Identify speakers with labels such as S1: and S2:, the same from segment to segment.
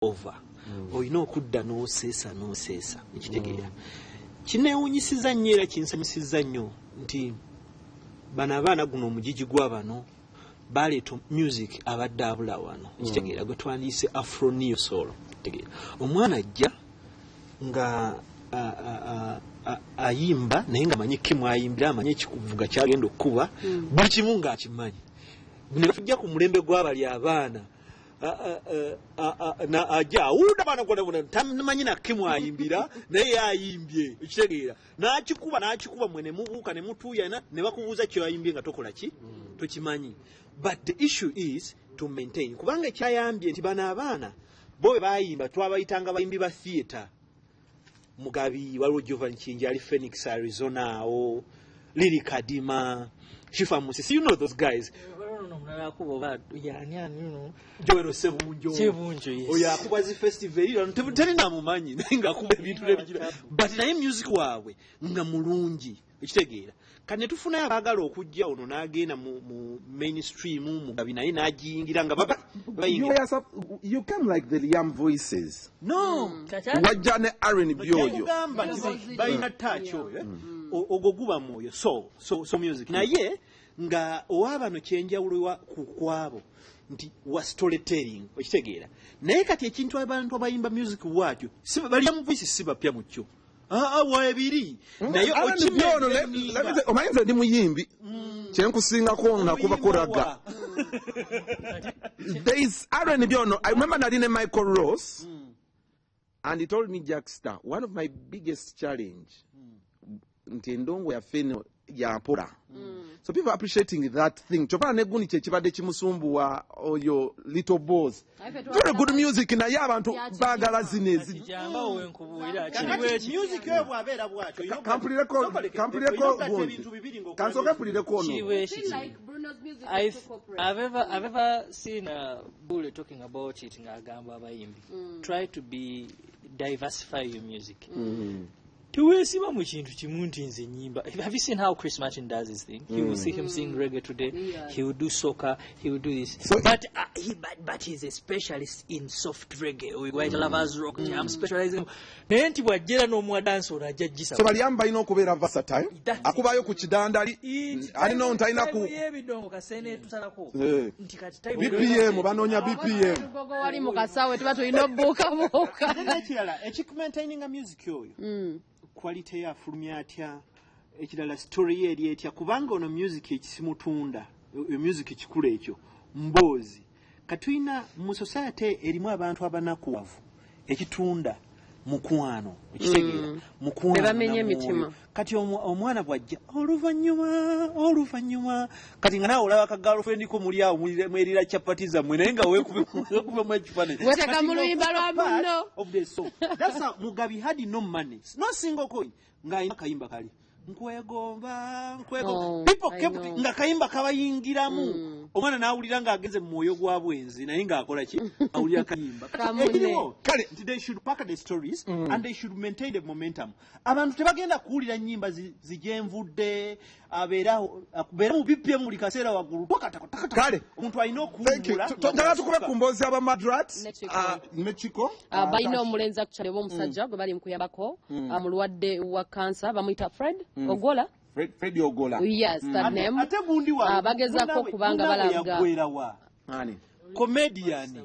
S1: Over olina okudda n'oseesa n'oseesa, ekitegeera kineewunyisiza nnyo era kinsanyusiza nnyo nti bano abaana, guno omugigi gwa bano baleeta music abadde abula wano, ekitegeera gwe twandiyise afro neo soul. Kitegeera omwana ajja nga ayimba naye nga amanyi kimu ayimbira, amanyi ekikuvuga kyagenda okukuba, buli kimu ng'akimanyi. Ne tujja ku mulembe gw'abali abaana ajja awuludde abaana gona tamanyi nakimu ayimbira, naye ayimbye, ekitegeera n'akikuba n'akikuba, mwe ne mubuuka ne mutuuyana ne bakubuuza kyoyayimbye nga tokola ki, tokimanyi. But the issue is to maintain, kubanga ekyayambye nti bano abaana bo bwe bayimba twabayitanga bayimbi ba theatre. Mugabi, waliwo Jovan Kingi ali Phoenix, Arizona awo, Lili Kadima, Shifa Musisi, you know those guys.
S2: Omulala akuba oba yani ani no?
S1: Joel Sebunjo.
S2: Sebunjo, yes.
S1: Oyo akuba zi festival era terinamumanyi, naye ngaakuba ebintu nebigira, but naye music waabwe nga mulungi, ekitegeera. Kati ne tufunayo abaagala okujja, ono n'agenda mu mainstream, Mugabi naye n'agiyingira nga bayingira.
S3: You came like the Liam Voices.
S1: No.
S3: Wajja ne R&B oyo.
S1: Kyekugamba nti balina touch oyo, eh? Ogwo guba mwoyo so music, naye nga owabano kyenjawulo ku kwabo nti wa storytelling, okitegeera. Naye kati ekintu abantu abayimba music bwatyo bali mu voice si bapya mu kyo. Ah, ah, webiri naye.
S3: R&B ono, let me say, omanyi nze ndi muyimbi, kyenkusingako nakubako ragga. There is R&B ono. I remember nali ne Michael Ross and he told me, "Jackstar, one of my biggest challenge nti endongo yaffe eno yampola." So people are appreciating that thing. Kyopala ne gundi kyekibadde kimusumbuwa oyo Little Boss, very good music, naye abantu baagala zino ezi
S2: Jamba wenkubuulira kiri
S1: Kakati
S2: bweki.
S1: Music oyo bw'abeera bw'atyo,
S3: Kampulireko kampulireko
S1: olina okugatta
S3: gundi.
S1: ebintu bibiri ng'okola
S3: Kansooke mpulireko ono.
S2: Kiri bweki.
S4: Feel like Bruno's music is too corporate.
S2: I've ever seen Bule talking about it, ng'agamba abayimbi, try to be diversify your music. Teweesiba mu kintu kimu nti nze nyimba. Have you seen how Chris Martin does his thing? He will see him sing reggae today, he will do soca, he will do this, but he's a specialist in soft reggae, white lovers rock. I'm specializing, naye nti bw'ajjera n'omuwa dance ono ajja gisa.
S3: So bali amu balina okubeera versatile.
S2: That's it.
S3: Akubayo ku kidandali alina ntalina ku
S2: y'ebidongo kasene tusalako nti kati time
S3: BPM, banoonya BPM.
S4: Lugogo wali mu kasawe tuba tulina obuukabuuka.
S1: Ate n'ekirala ekikumaintaininga music oyo, quality ye afulumya atya? Ekirala, story ye eri etya? Kubanga ono music ekisimutunda, music kikulu ekyo mboozi. Katulina mu society erimu abantu abanakuwavu, ekitunda mukwano, ekitegeera mukwano
S4: Be bamenya
S1: na mwoyo.
S4: emitima.
S1: Kati omwana bw'ajja oluvannyuma kati nga naawe olaba ka girlfriend ko muli awo mwerira chapati zammwe, naye nga weekubemu ekifaananyi.
S4: Weteeka
S1: Kati
S4: mu luyimba lwa
S1: ng'ofuuka
S4: munno.
S1: part of the song. That's how Mugabi had no money, no single coin, ng'alina akayimba kali nkwegomba, nkwegomba.
S4: Oh,
S1: People
S4: I
S1: kept
S4: know.
S1: nga kayimba kabayingiramu, omwana n'awulira ng'agenze mu mwoyo gwa bwenzi, naye ng'akola ki? Awulira kayimba. Kati
S4: Kamune.
S1: ekiriwo
S3: Kale.
S1: nti they should pack the stories and they should maintain the momentum. Abantu tebagenda kuwulira nnyimba zijenvudde, abeerawo abeera mu BPM buli kaseera waggulu.
S3: Kale.
S1: Omuntu alina
S3: Thank you.
S1: okuwummula.
S3: Njagala tukube ku mboozi aba Madrat
S4: Ne Chico.
S3: Ne Chico.
S4: Balina omulenzi actually oba omusajja gwe bali mu kuyambako, mulwadde wa kansa, bamuyita Fred Ogola.
S3: Fred Ogola.
S4: Yes, that name.
S1: Ate gundi waabwe,
S4: Bagezaako kubanga
S1: munnaabwe
S4: balaga.
S1: yaggwerawa?
S3: Ani?
S1: Comedian.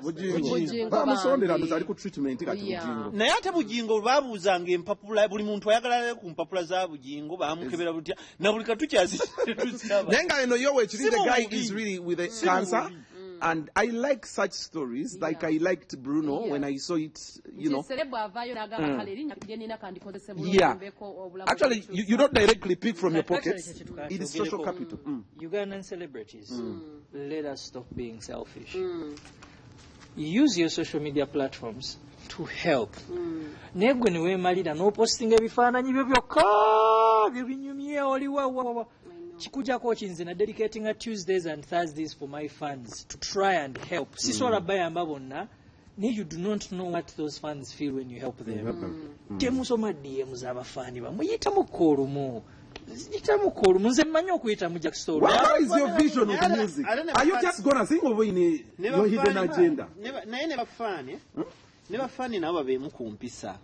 S3: Bujingo.
S4: Bujingo
S3: Bamusondera
S4: bambi.
S3: ndoza ali ku treatment kati. Bujingo.
S1: Naye ate Bugingo babuuzanga empapula, buli muntu ayagala ku mpapula za Bugingo, bamukebera butya na buli katukyazi tuziraba.
S3: Naye nga eno yo ekiri,
S1: Si
S3: the guy
S1: mubi.
S3: is really with a
S1: Si
S3: cancer
S1: mubi.
S3: And I like such stories, like I liked Bruno when I saw it.
S4: Celeb avaayo n'agamba kale erinnya lye nina kandikozese bulungi mbeeko obulamu
S3: Actually, you don't directly pick from your
S2: Actually,
S3: pockets.
S2: kye
S3: It is social
S2: kyogereko.
S3: capital.
S2: Ugandan celebrities, let us stop being selfish. Use your social media platforms to help. Naye gwe ne weemalira n'opostinga ebifaananyi byo byokka bye binyumye oli wa wa wa. Kikujjako ki? Nze na dedicatinga Tuesdays and Thursdays for my fans to try and help. Sisobola bayamba bonna, Naye you do not know what those fans feel when you help them. Temusoma DM z'abafaani bammwe, yitamuko olumu, yitamuko olumu. Nze mmanyi okuyitamu Jackson.
S3: What is your vision of
S1: I
S3: music?
S1: don't know.
S3: Are you just gonna sing over in your hidden agenda?
S1: Naye ne bafaani, ne bafaani nabo babeemu ku mpisa,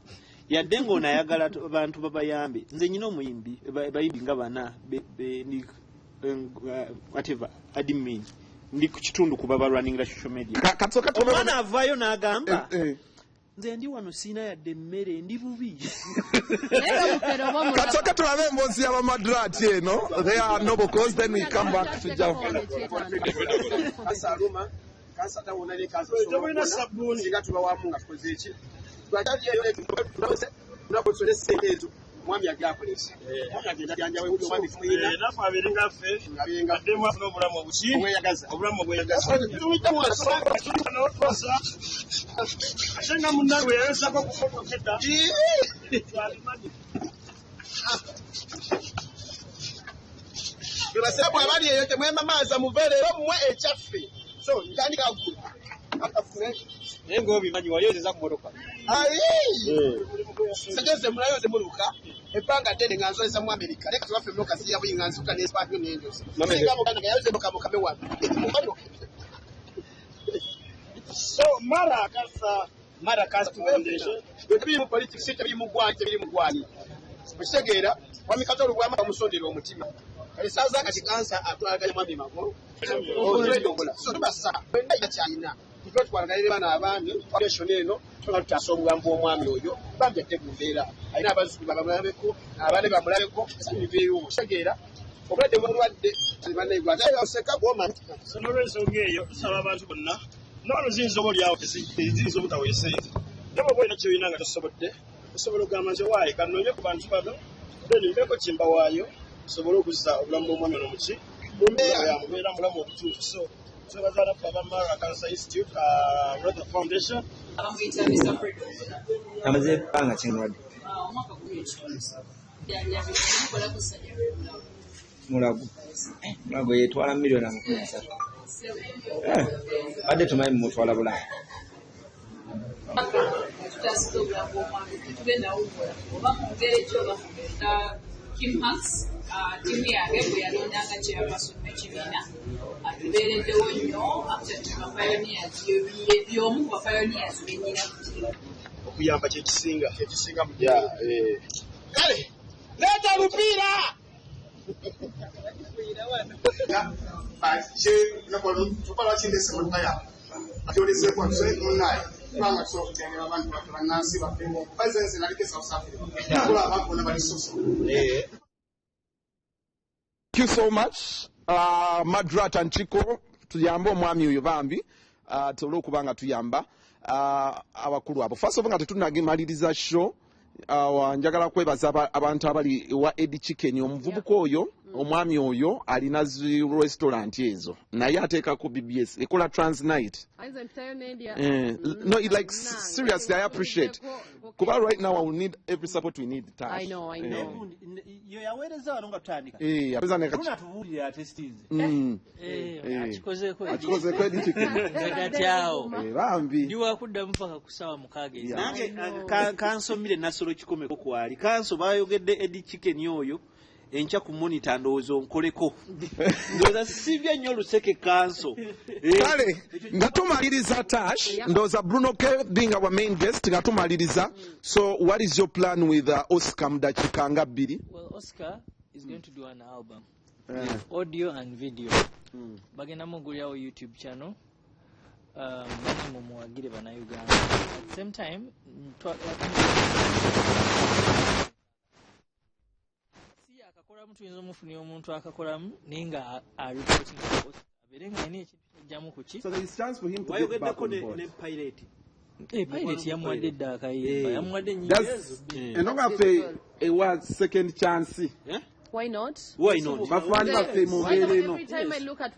S1: yadde ng'ono ayagala abantu babayambe. Nze nyina omuyimbi, bayimbi nga bana whatever admin, ndi ku kitundu kuba balwaningira social media.
S3: Katusooke tuve.
S1: Omwana avaayo n'agamba,
S3: Eh, eh.
S1: "Nze ndi wano, siina yadde emmere, ndi bubi."
S4: Naye bamufere oba omulaba.
S3: Katusooke tulabe emboozi y'abamadrati eno. They are noble cause, then we come back to jam.
S5: Kansa aluma, kansa tawona, ne kansa
S6: Temulina sabbuuni.
S5: Singa tuba wamu nga tukoze eki tunakozesa sente ezo, omwami agenda akolesa, omwami agenda janjawe, omwami tumuyina.
S6: Naffe abeere nga ffe,
S5: abeere
S6: addemu afune obulamu obuki
S5: obweyagaza.
S6: Obulamu obweyagaza. Ate nga munnange yayosako ku motoka edda. Twabimanyi.
S5: Bebasiramu abali eyo, temwemamaaza, muve leero mmwe ekyaffe. So ntandika ggulu akafune.
S6: Naye ng'obimanyi, wali oyozeza ku motoka.
S5: Segeze mulayoze muluka ebbanga ddene nga nzoleza mu Amerika, naye kati waffe emotoka siyabuyi nga nzuka nesipatyo nenjoza. Singa muganda nga yayoze motoka mukame wano.
S6: So Mara Cancer, Mara Cancer Foundation.
S5: Tebiri mu politics, tebiri mu ggwanyi, tebiri mu ggwanyi. Okitegeera, mwami Kato Lubwama bamusondera omutima. Kale saaza kati kansa atwalaganya mwami Magulu olwedongola. So tubasa wenna ina kyalina tuve twalaganire bano abaami foundation eno, tuba tutaasa obulamu bw'omwami oyo. Bambi adde mu mbeera, alina abazzukulu bamulabeko, abaana bamulabeko, essanyu liveeyo. Okitegeera, obulwadde bw'obulwadde bannauganda oseka bwomanyi.
S6: So n'olwensonga eyo tusaba abantu bonna, nono ziyinza oba oliawo ziyinza obutawa esente, naye bw'oba olina kyolina nga tosobodde, osobola okugamba nti waayi kanoonye ku bantu bano, then mbeeko kyembawaayo osobole okuzza obulamu bw'omwami ono muki
S5: mu mbeera,
S6: mubeera mulamu obutuufu. So twebaza naffe aba Mara Cancer Institute, Rather Foundation.
S7: Bamuyita Mr. Fred Ogola.
S8: Amaze ebbanga kinwadde?
S7: Omwaka 10. Mukolako surgery Mulago.
S8: Mulago, Mulago yetwala 30 million. Eh, badde tumanyi mumutwala Bulaaya.
S7: Tutasiza obulamu bw'omwami, tetugenda wummula oba mu ngeri ki oba mu ngeri. Kim Hanks, ttiimu yange bwe yalondanga chairperson w'ekibiina, atubeereddewo nnyo. Actually ba pioneers, y'omu ku ba pioneers bennyina ku kibiina.
S6: Okuyamba kyekisinga.
S5: Kyekisinga mu
S6: Yeah, eh.
S5: Kale leeta lupiira.
S9: Tuba lwaki ndese motoka yaabwe atyolezeeko munaye, kubanga tusobola okujjanjaba abantu baffe, bannansi baffe. Bazenze naliko e South Africa, kola abantu bonna bali soso.
S3: Thank you so much, Madrat and Chico. Tuyambe omwami oyo bambi, tubole okuba nga tuyamba abakulu abo. First of all, nga tetunagemaliriza show, njagala kwebaza abantu abali ewa Eddie Chicken, omuvubuka oyo, omwami oyo alina zi restaurant ezo, naye ateekako BBS ekola transnight.
S4: Ayinza mpitayo n'endya.
S3: Eh, no, it like seriously, I appreciate. Kuba right now I will need every support we need. Tash.
S4: I know, I know.
S1: Yo yaweereza wano nga tutandika.
S3: Eh, apeza ne
S1: Lunatubuulira atestinze.
S3: Eh.
S2: Akikozeeko.
S3: Akikozeeko Eddie Chicken.
S2: Kati awo
S3: Eh, bambi.
S2: ndi wakuddamu paka ku ssaawa 6
S3: Yeah.
S1: Nange kansomire Nasolo kikomeko kwali kanso bayogedde Eddie Chicken oyo enkya ku monitor, ndowooza onkoleko, ndowooza sibye nnyo oluseke kanso. Eh,
S3: Kale nga tumaliriza, Tash, ndowooza Bruno K being our main guest, nga tumaliriza, so what is your plan with Oscar mu dakiika nga 2?
S2: Well, Oscar is going to do an album with audio and video. Bagenda mugulirawo YouTube channel. Bane mumuwagire bannayuganda. At the same time, si akakolamu, tuyinza omufunira omuntu akakolamu naye nga areporting, abeere nga alina ekintu kyajjamu ku ki.
S3: So there is chance for him to get back
S1: Wayogeddeko
S3: on
S1: ne,
S3: board.
S1: ne Pirate.
S2: Eh, Pirate yamuwadde edda akayimba, yamuwadde ennyimba ezo bbiri.
S3: Eno ngaffe ewa second chance.
S1: Eh?
S4: Why not?
S1: Why not?
S3: Bafaani baffe mu mbeera eno.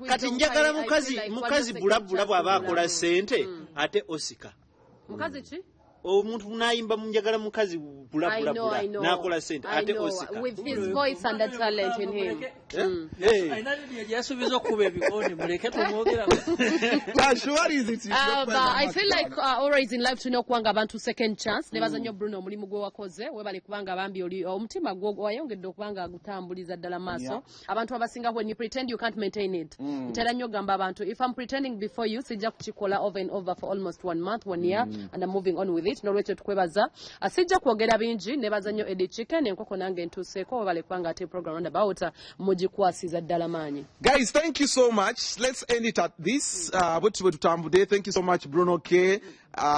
S1: Kati njagala mukazi, mukazi bulabula bw'aba akola ssente ate Oscar.
S4: Mukazi ki?
S1: Omuntu n'ayimba mu njagala mukazi
S4: I know,
S1: bulabulabula
S4: I know.
S1: n'akola sente
S4: I
S1: ate
S4: know.
S1: Oscar.
S4: With his voice and the talent in him.
S1: Eh?
S2: Alina radio gyasuubiza okuba ebikonde, muleke tumwogera.
S3: Tash, what is it?
S4: But I feel like always in life tulina okuwanga abantu second chance. Nebaza nnyo Bruno omulimu gwe wakoze, webale kubanga bambi oli omutima gwo wayongedde okuba nga gutambuliza ddala maaso. Abantu abasinga, when you pretend, you can't maintain it. Ntera nnyo ogamba abantu, if I'm pretending before you, sijja kukikola over and over for almost one month, one year, and I'm moving on with it. Nolwekyo tukwebaza. Sijja kwogera bingi, nebaza nnyo Eddie Chicken, enkoko nange ntuuseeko, webale kubanga ate program roundabout mugikwasiza ddala maanyi.
S3: Guys, thank you so much. Let's end it at this. Bwe tutambudde. Thank you so much, Bruno K,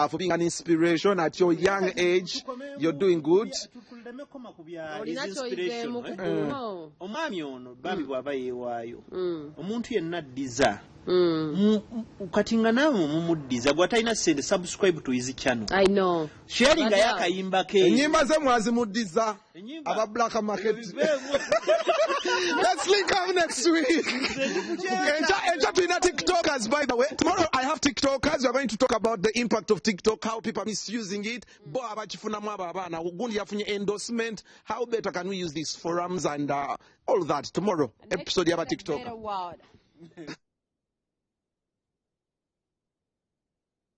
S3: for being an inspiration at your young age. You're doing good.
S1: Tuleme koma ku bya
S4: Olina
S1: his inspiration,
S4: kyoyizeemu ku
S1: eh?
S4: Bruno.
S1: Omwami ono bambi bw'aba yeewaayo, omuntu yenna addiza. Kati nga naawe mumuddiza bw'atalina sente, subscribe to his channel.
S4: I know.
S1: Sharing
S4: But,
S1: yakayimba ke.
S3: Ennyimba ze mwazimuddiza.
S1: Ennyimba-
S3: Aba Black Market.
S1: Bibeemu.
S3: Let's link up next week. Encha tulina TikTokers, by the way. Tomorrow I have TikTokers. We are going to talk about the impact of TikTok, how people are misusing it. Bo abakifunamu abo abaana. Gundi yafunye endorsement. How better can we use these forums and all that tomorrow.
S4: Next
S3: Episode yaba
S4: week, a
S3: TikToker.
S4: better world.